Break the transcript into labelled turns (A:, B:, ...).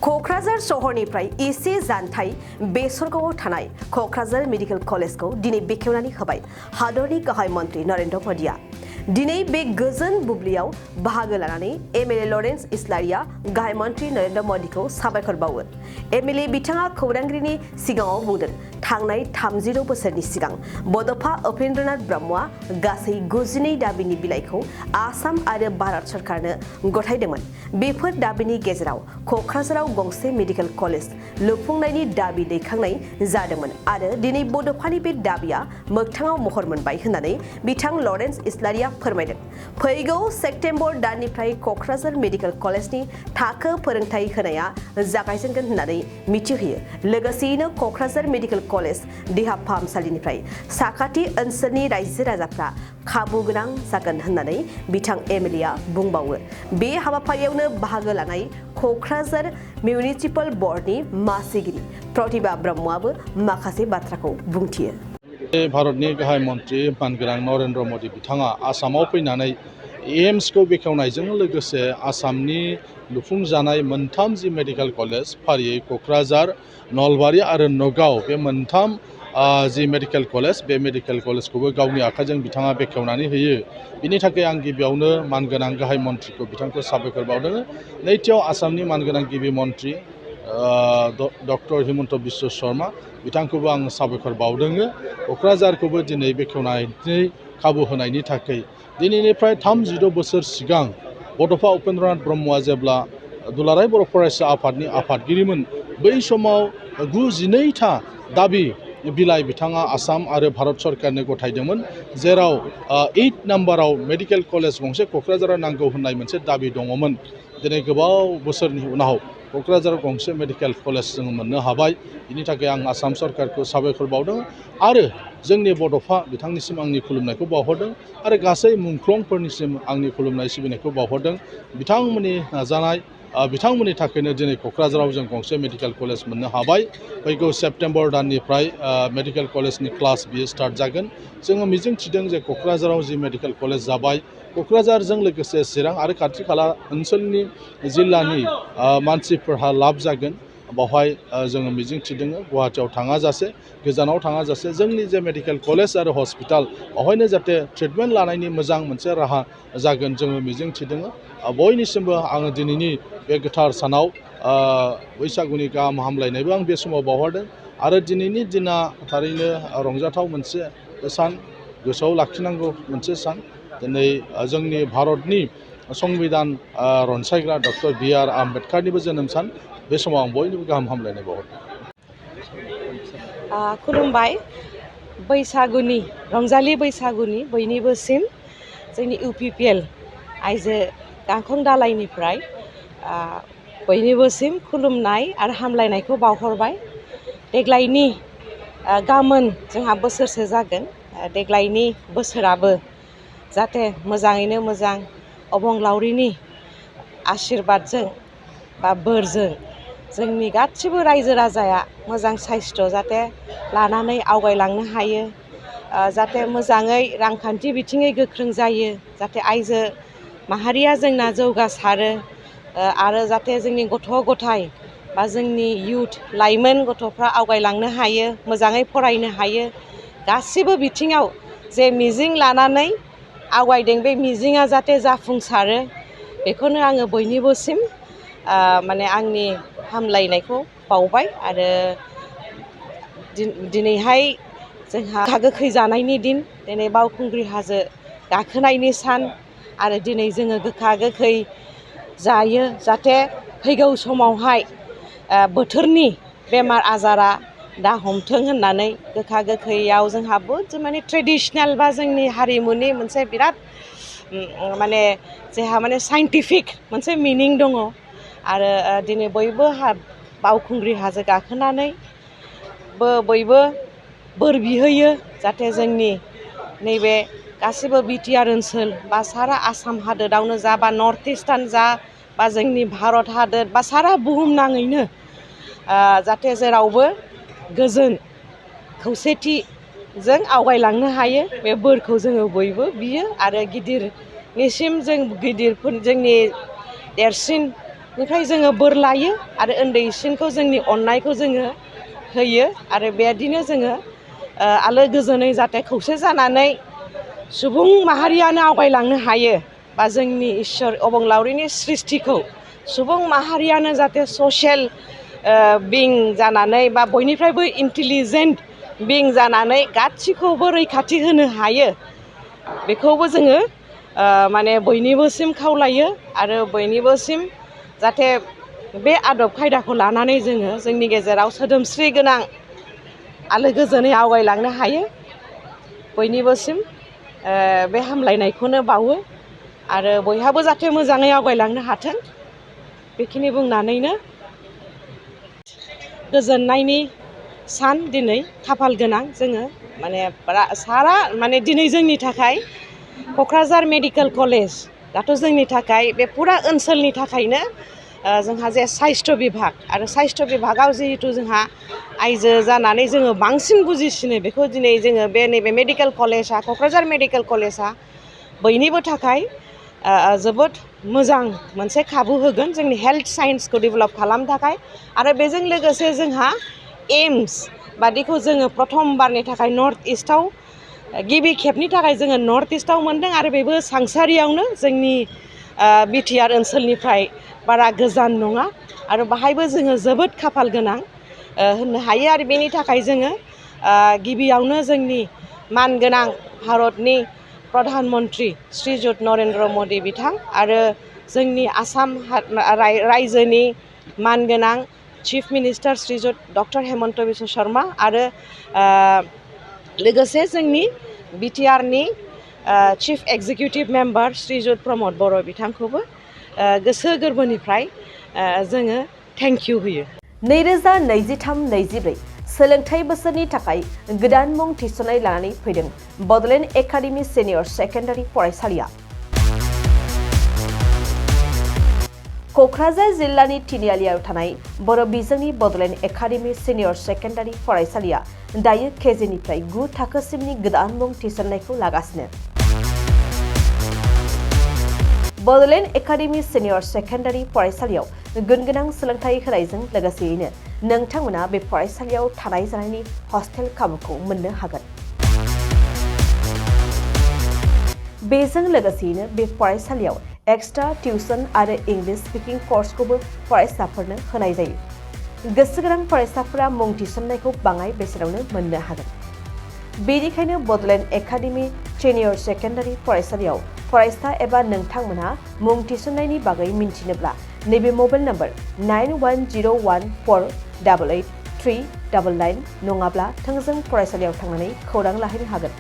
A: क'क्राझार सहरनिफ्राय एसे जानथाय बेसरगावआव थानाय क'क्राझार मेडिकेल कलेजखौ दिनै बेखेवनानै होबाय हादरनि गाहाय मन्त्रि नरेन्द्र मोदीआ। दिनै बे गोजोन बुब्लियाव बाहागो लानानै एमएलए लरेन्स इस्लारिया गाहाय मन्त्रि नरेन्द्र मोदीखौ साबायखर बावो। एमएलए बिथाङा खौरांगिरिनि सिगाङाव बुंदों थांनाय 30 बोसोरनि सिगां बड'फा उपेन्द्रनाथ ब्रह्मआ गासै 92 दाबिनि बिलाइखौ आसाम आरो भारत सरकारनो गथायदोंमोन। बेफोर दाबिनि गेजेराव क'क्राझाराव गंसे मेडिकेल कलेज लुफुंनायनि दाबि दैखांनाय जादोंमोन आरो दिनै बड'फानि बे दाबिया मोगथाङाव महर मोनबाय होननानै बिथां लरेन्स इस्लारिया फोरमायदों। फैगौ सेप्तेम्बर दाननिफ्राय क'क्राझार मेडिकेल कलेजनि थाखो फोरोंथाय होनाया जागायजेनगोन होननानै मिथिहोयो। लोगोसेयैनो क'क्राझार मेडिकेल कलेज देहा फाहामसालिनिफ्राय साखाथि ओनसोलनि रायजो राजाफ्रा खाबु गोनां जागोन होननानै बिथां एमएलएआ बुंबावो। बे हाबाफारियावनो बाहागो लानाय क'क्राझार मिउनिसिपाल बर्डनि मासिगिरि प्रतिभा ब्रह्मआबो माखासे बाथ्राखौ बुंथियो।
B: भारतनि गाहाय मन्त्रि मानगोनां नरेन्द्र मोदी बिथाङा आसामाव फैनानै एम्सखौ बेखेवनायजों लोगोसे आसामनि लुफुंजानाय मोनथाम जि मेडिकेल कलेज फारियै क'क्राझार, नलबारि आरो नगाव बे मोनथाम जि मेडिकेल कलेज बे मेडिकेल कलेजखौबो गावनि आखाइजों बिथाङा बेखेवनानै होयो। बिनि थाखाय आं गिबियावनो मानगोनां गाहाय मन्त्रिखौ बिथांखौ साबायखर बावदों। नैथियाव आसामनि मानगोनां गिबि मन्त्रि डक्टर हिमन्त बिश्व शर्मा बिथांखौबो आं साबायखर बावदों। क'क्राझारखौबो दिनै बेखेवनायनि खाबु होनायनि थाखाय दिनैनिफ्राय 36 बोसोर सिगां बड'फा उपेन्द्रनाथ ब्रह्मआ जेब्ला दुलाराय बर' फरायसा आफादनि आफादगिरिमोन बै समाव 92था दाबि बिलाइ बिथाङा आसाम आरो भारत सरकारनो गथायदोंमोन, जेराव 8 नाम्बाराव मेडिकेल कलेज गंसे क'क्राझाराव नांगौ होननाय मोनसे दाबि दङमोन। दिनै गोबाव बोसोरनि उनाव क'क्राझाराव गंसे मेडिकेल कलेज जों मोननो हाबाय। बिनि थाखाय आं आसाम सरकारखौ साबायखर बावदों आरो जोंनि बड'फा बिथांनिसिम आंनि खुलुमनायखौ बावहरदों आरो गासै मुंख्लंफोरनिसिम आंनि खुलुमनाय सिबिनायखौ बावहरदों। बिथांमोननि नाजानाय बिथांमोननि थाखायनो दिनै क'क्राझाराव जों गंसे मेडिकेल कलेज मोननो हाबाय। फैगौ सेप्तेम्बर दाननिफ्राय मेडिकेल कलेजनि क्लास बियो स्टार्ट जागोन। जोङो मिजिं थिदों जे क'क्राझाराव जि मेडिकेल कलेज जाबाय क'क्राझारजों लोगोसे चिरां आरो खाथि खाला ओनसोलनि जिल्लानि मानसिफोरहा लाब जागोन। बावहाय जोङो मिजिं थिदों गुवाहाटियाव थाङाजासे गोजानाव थाङाजासे जोंनि जे मेडिकेल कलेज आरो हस्पिटाल बावहायनो जाहाथे ट्रिटमेन्ट लानायनि मोजां मोनसे राहा जागोन जोङो मिजिं थिदों। बयनिसिमबो आङो दिनैनि बे गोथार सानाव बैसागुनि गाहाम हामलायनायबो आं बे समाव बावहरदों आरो दिनैनि दिना थारैनो रंजाथाव मोनसे सान, गोसोआव लाखिनांगौ मोनसे सान। दिनै जोंनि भारतनि संबिधान रनसायग्रा डक्टर बि.आर. आम्बेडकारनिबो जोनोम सान। बे समाव आं बयनिबो गाहाम हामलायनाय बावहरदों।
C: खुलुमबाय। बैसागुनि रंजालि बैसागुनि बयनिबोसिम जोंनि UPPL आइजो गांखं दालाइनिफ्राय बयनिबोसिम खुलुमनाय आरो हामलायनायखौ बावहरबाय। देग्लायनि गाबोन जोंहा बोसोरसे जागोन। देग्लायनि बोसोराबो जाहाथे मोजाङैनो मोजां अबंलावरिनि आशीर्बादजों बा बोरजों जोंनि गासिबो रायजो राजाया मोजां साइस्थ' जाहाथे लानानै आवगायलांनो हायो, जाहाथे मोजाङै रांखान्थि बिथिङै गोख्रों जायो, जाहाथे आइजो माहारिया जोंना जौगासारो आरो जाहाथे जोंनि गथ' गथाय बा जोंनि इयुथ लाइमोन गथ'फ्रा आवगायलांनो हायो, मोजाङै फरायनो हायो। गासिबो बिथिङाव जे मिजिं लानानै आवगायदों बे मिजिङा जाहाथे जाफुंसारो बेखौनो आङो बयनिबोसिम माने आंनि हामलायनायखौ बावबाय। आरो दिनैहाय जोंहा गोखा गोखै जानायनि दिन, दिनै बावखुंग्रि हाजो गाखोनायनि सान आरो दिनै जोङो गोखा गोखै जायो जाहाथे फैगौ समावहाय बोथोरनि बेमार आजारा दा हमथों होननानै गोखा गोखैयाव जोंहा बहुद माने ट्रेडिसनेल बा जोंनि हारिमुनि मोनसे बिराद माने जोंहा माने साइन्टिफिक मोनसे मिनिं दङ। आरो दिनै बयबो बावखुंग्रि हाजो गाखोनानै बयबो बोर बिहोयो जाहाथे जोंनि नैबे गासिबो BTR ओनसोल बा सारा आसाम हादोरावनो जा बा नर्थ इस्टानो जा बा जोंनि भारत हादोर बा सारा बुहुमनाङैनो जाहाथे जेरावबो गोजोन खौसेथिजों आवगायलांनो हायो बे बोरखौ जोङो बयबो बियो। आरो गिदिरनिसिम जों गिदिरफोर जोंनि देरसिन निफ्राय जोङो बोर लायो आरो उन्दैसिनखौ जोंनि अननायखौ जोङो होयो आरो बेबायदिनो जोङो आलो गोजोनै जाहाथे खौसे जानानै सुबुं माहारियानो आवगायलांनो हायो बा जोंनि इसोर अबंलावरिनि सृष्टिखौ सुबुं माहारियानो जाहाथे ससियेल बिं जानानै बा बयनिफ्रायबो इन्टेलिजेन्ट बिं जानानै गासिखौबो रैखाथि होनो हायो बेखौबो जोङो माने बयनिबोसिम खावलायो आरो बयनिबोसिम जाहाथे बे आदब खायदाखौ लानानै जोङो जोंनि गेजेराव सोदोमस्रि गोनां आलो गोजोनै आवगायलांनो हायो बयनिबोसिम बे हामलायनायखौनो बावो आरो बयहाबो जाहाथे मोजाङै आवगायलांनो हाथों बेखिनि बुंनानैनो गोजोननायनि सान दिनै खाफाल गोनां जोङो माने सारा माने दिनै जोंनि थाखाय क'क्राझार मेडिकेल कलेज दाथ' जोंनि थाखाय बे फुरा ओनसोलनि थाखायनो जोंहा जे साहित्य बिभाग आरो साहित्य बिभागाव जिहेथु जोंहा आइजो जानानै जोङो बांसिन बुजिसिनो बेखौ दिनै जोङो बे नैबे मेडिकेल कलेजआ क'क्राझार मेडिकेल कलेजआ बयनिबो थाखाय जोबोद मोजां मोनसे खाबु होगोन जोंनि हेल्थ साइन्सखौ डेभेलप खालामनो थाखाय आरो बेजों लोगोसे जोंहा एम्स बादिखौ जोङो प्रथमबारनि थाखाय नर्थ इस्टआव गिबि खेबनि थाखाय जोङो नर्थ इस्टआव मोनदों आरो बेबो सांसारियावनो जोंनि बिटिआर ओनसोलनिफ्राय बारा गोजान नङा आरो बाहायबो जोङो जोबोद खाफाल गोनां होननो हायो आरो बेनि थाखाय जोङो गिबियावनो जोंनि मानगोनां भारतनि प्रधान मन्त्रि श्रीजुत नरेन्द्र मदि बिथां आरो जोंनि आसाम रायजोनि मानगोनां chief minister Shrijut doctor Himanta Biswa Sarma आरो लोगोसे जोंनि बिटिआरनि chief executive member Shrijut Pramod Boro' बिथांखौबो गोसो गोरबोनिफ्राय जोङो थेंक इउ होयो
A: 2023-24 सोलोंथाइ बोसोरनि थाखाय गोदान मुं थिसननाय लानानै फैदों बड'लेण्ड एकाडेमि सिनियर सेकेन्डारि फरायसालिया क'क्राझार जिल्लानि तिनिआलियाव थानाय बर' बिजोंनि बड'लेण्ड एकाडेमि सिनियर सेकेन्डारि फरायसालिया दायो केजिनिफ्राय 9 थाखोसिमनि गोदान मुं थिसननायखौ लागासिनो बड'लेण्ड एकाडेमि सिनियर सेकेन्डारि फरायसालियाव गुनगोनां सोलोंथाइ होनायजों लोगोसेयैनो नोंथांमोना बे फरायसालियाव थानाय जानायनि हस्टेल खाबुखौ मोननो हागोन बेजों लोगोसेयैनो बे फरायसालियाव एक्सट्रा टिउसन आरो इंलिश स्पिकिं कर्सखौबो फरायसाफोरनो होनाय जायो गोसो गोनां फरायसाफोरा मुं थिसननायखौ बाङाय बेसेनावनो मोननो हागोन बेनिखायनो बड'लेण्ड एकाडेमि सिनियर सेकेन्डारि फरायसालियाव फरायसा एबा नोंथांमोनहा मुं थिसननायनि बागै मिन्थिनोब्ला नैबे मबाइल नम्बर 9101488399 नङाब्ला थोंजों फरायसालियाव थांनानै खौरां लाहैनो हागोन